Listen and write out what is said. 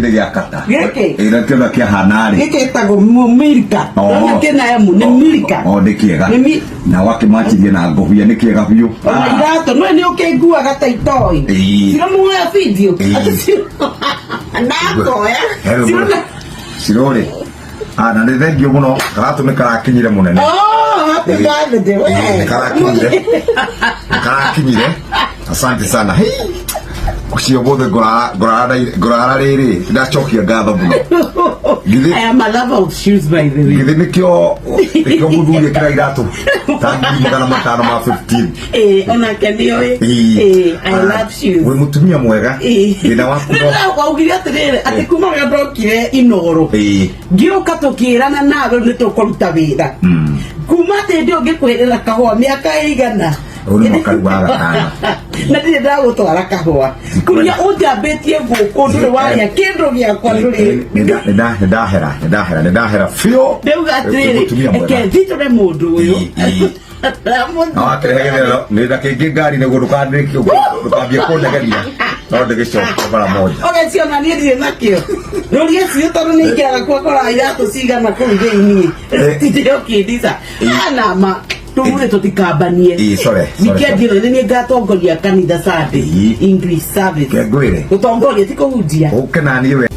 Gĩkĩ nĩ gĩa kata. Gĩkĩ? Ĩ, nakĩo na kĩahana rĩ. Gĩkĩ gĩtagwo Milka. Oh. Ona kĩna M nĩ Milka. O nĩ kĩega. Nĩ mi- Na wakĩmachirie na ngũbia nĩ kĩega biũ. Ona iratũ no nĩ ũkĩnguaga ta itoi. Ĩĩ. Ciro muoya video. Ĩĩ. Atĩ ciro ndakoya. Hello, Ciro na Cirorĩ. Ah, na nĩ thengio mũno karatũ nĩ karakinyire mũnene. Oh, happy birthday. We. Ĩĩ, nĩ karakinyire. Nĩ karakinyire. Asante sana. Hei. Ũcio mũthĩ ngũrara ngũrara ngũrara rĩrĩ ndacokia ngatho mũno. Githĩ I am a lover of shoes by the way. githĩ nĩkĩo nĩkĩo mũthuri ekĩra iratũ ta 500,000 ma 15. Eh, onake nĩoĩ. Eh, I love shoes. Wĩ mũtumia mwega. Ĩĩ. Thĩna waku no. Waugire atĩrĩrĩ atĩ kuma rĩrĩa ndokire Inoro Ĩĩ. ngĩũka tũkĩrana nawe nĩ tũkũruta wĩra kuma atĩ ndĩ ũngĩkwĩrĩra kahũa mĩaka ĩigana. Ũyũ nĩ mwaka rĩu wa gatano. Na ndirĩ ndagũtwara kahũa kuria ũnjambĩtie gũkũ ndũrĩ warĩa kĩndũ gĩakwa ndũrĩ. Nĩ ndahera nĩ ndahera nĩ ndahera biũ. Ndauga atĩrĩrĩ, Mũtumia mwega. reke thitũre mũndũ ũyũ. Ĩĩ, ĩĩ. Na wakĩrehe gĩthero nĩ na kĩngĩ ngari nĩguo ndũkambie kũnegeria no ndĩgĩcoke mara moja. Ũgeciona niĩ ndirĩ nakĩo rũria cio tondũ nĩ ingĩaga kuokora iratũ cigana kũu thĩiniĩ tindĩ ũkĩndica ana ma tũmũthĩ tũtikambanie. Ĩĩ, sorry, sorry, Weekend ĩno nĩ niĩ ngatongoria kanitha Sunday Ĩĩ. English service. Ke ngwĩre. Gũtongoria ti kũhunjia. Ũke na niĩ we.